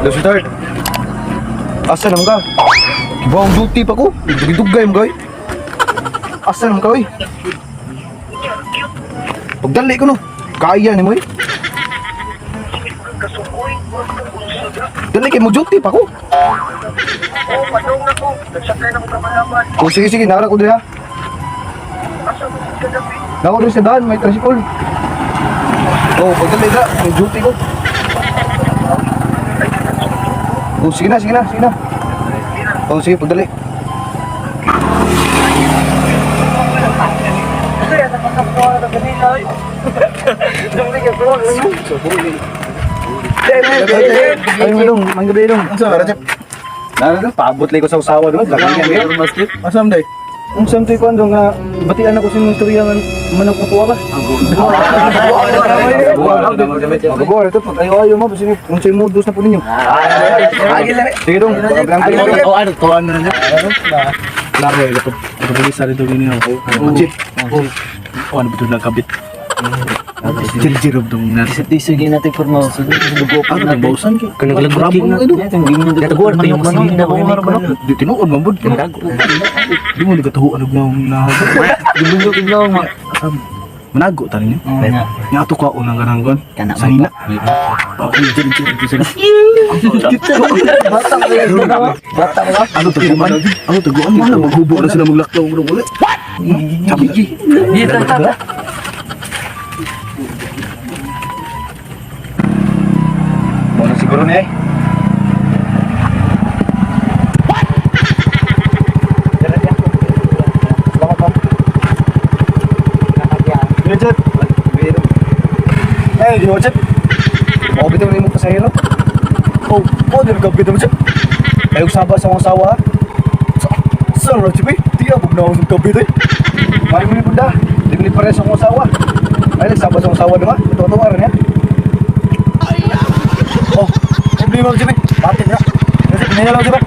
Hello, sweetheart. Asa naman ka? Ibang duty pa ko. Dugay-dugay mo gay. Asa naman ka, oy? Pagdali ko no. Kaya ni mo, eh. Dali kay mo duty pa ko. Oo, padong na ko. Nagsakay na ko kamalaman. Oh, sige sige, nara ko diha. Asa mo sa gabi? Nako rin sa daan, may tricycle. Oh, pagdali na, may duty ko. Oh, sige na, sige na, sige na. Oh, sige, pagdali. Ay, dong, manggabi dong. Tara, Chep. Nara dong, paabot lang ko sa usawa dong. Lagi yan. Asam day? Ang sa to'y kuwan dong, nga, batian ako sa imong istorya nga manok na kuha ba? Magabuha ito, pag ayaw-ayaw mo, basta kung sa'yo modus na po ninyo. Sige dong, pagkabilang ko. Ano, tuwan na niya. Laro, ito. Ito po sa rito gini ako. Chip. Oh, ano ba ito nagkabit? Jil-jirob dong na. Sige natin forma. Ano nang bausan kay? Kanaglagod mo ito. Yung Di tinuod man bud. Di mo nagkatuhuan og naong na. Asam. Manago ta ninyo. Nga ato ka unang ganang gon. Sa hina. Okay, jil-jil sila. Ano tuguan? Ano tuguan? Wala maghubo na sila maglakaw og ulit. Sabi. Muna siguro niya eh. Salamat, ma'am. Gino, Chep. Eh, gino, Chep. Mao bitaw na imong pasahero. Oh, oh, di nagkabit mo, Chep. Ayaw saba sa akong asawa, ha? Sa, ra, Chep, eh. Di abog na ako sa kabit, eh. Mali mo ni Bunda. Di mo ni pares sa akong asawa. Ay, nagsaba sa akong asawa naman. Ito-tuwa rin, ha? Oh, problema, Chep, eh. Batin na. Kasi pinaya lang, Chep, eh.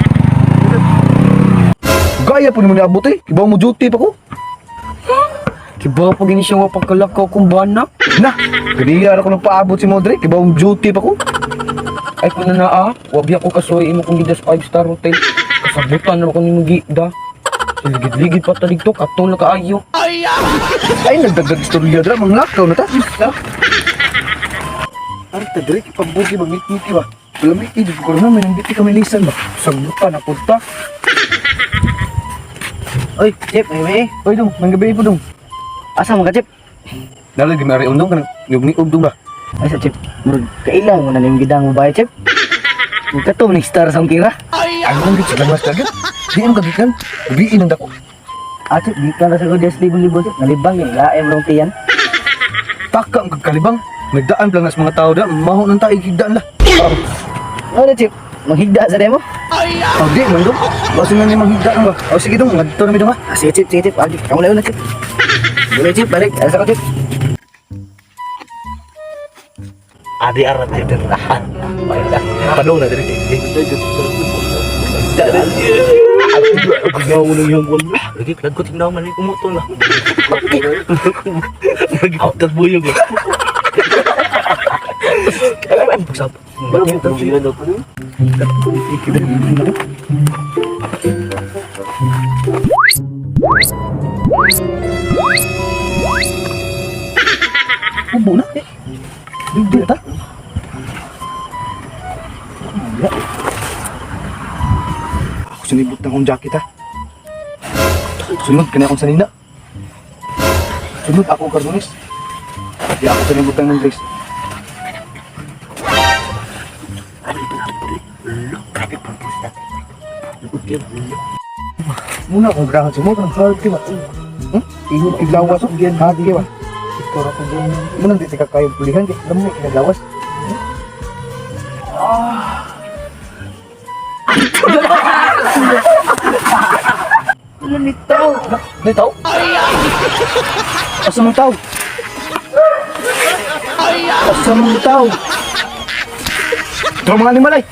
Gaya po naman niabot eh. Ibaw mo duty pa ko. Kiba pa gini siya nga pagkalakaw kong bana. Na, ganiya ako nang paabot si Modric. Ibaw mo duty pa ko. Ay kuna na ah. Wabi ako kasoy imo kong gidas 5 star hotel. Kasabutan na ako ni Mugida. Ligid-ligid pa ta dito katong na kaayo. Ay, nagdagdag istorya dra. Manglakaw na ta. Arta, Drake, pagbugi ba? Ngiti-ngiti ba? Malamig, eh, di ko na, may nandito kami lisan ba? Sabutan na punta. Oy, Chip, ay may. Oy, dong, manggabi po dong. Asa man ka, Chip? Dala, di mari undong, kanang yug-niog dong ba? Ay sa Chip. Murag kailang mo na ning gidang babae, Chip. Kato ni star sa akong kira. Ano nang gid sa lamas kagad? Di ang kagikan. Gabiin ang dako. Ah, Chip, di ka na sa Godyas libo-libo, Chip. Nalibang eh, laem rong tiyan. Taka ang kagkalibang. Nagdaan lang nas mga tao da, maho nang tayo higdaan la. Ano, Chip? Manghigda sa demo? Oh, di man dong. Baso na ni manghigdaan ba? Oh, sige dong, ngadto na mi dong ha. Ah, sige, Chip, sige, Chip. Agi, kamu na Chip. Balik, Chip, balik. Asa ka, Chip? Adi arat di rahan. Padong na diri. Gaw nang yang kon. Lagi klag ko tingnaw man kumuto na. Lagi ko buyog. Pagsap. Ubo na. Eh. Di na ta. Wala. Ako sinibot na akong jacket ha. Sunod, kanya akong sanina. Sunod, ako ang kardonis. Di ako sinibot ng dress. Muna akong grahan sa mo, kanang hard ba? Hmm? Ihog kay lawas, hard ba? Muna di ka kayo pulihan, kay damo kay lawas. Nitaw. May tao? Asa mong tao? Asa mong tao? Ito mga animal ay!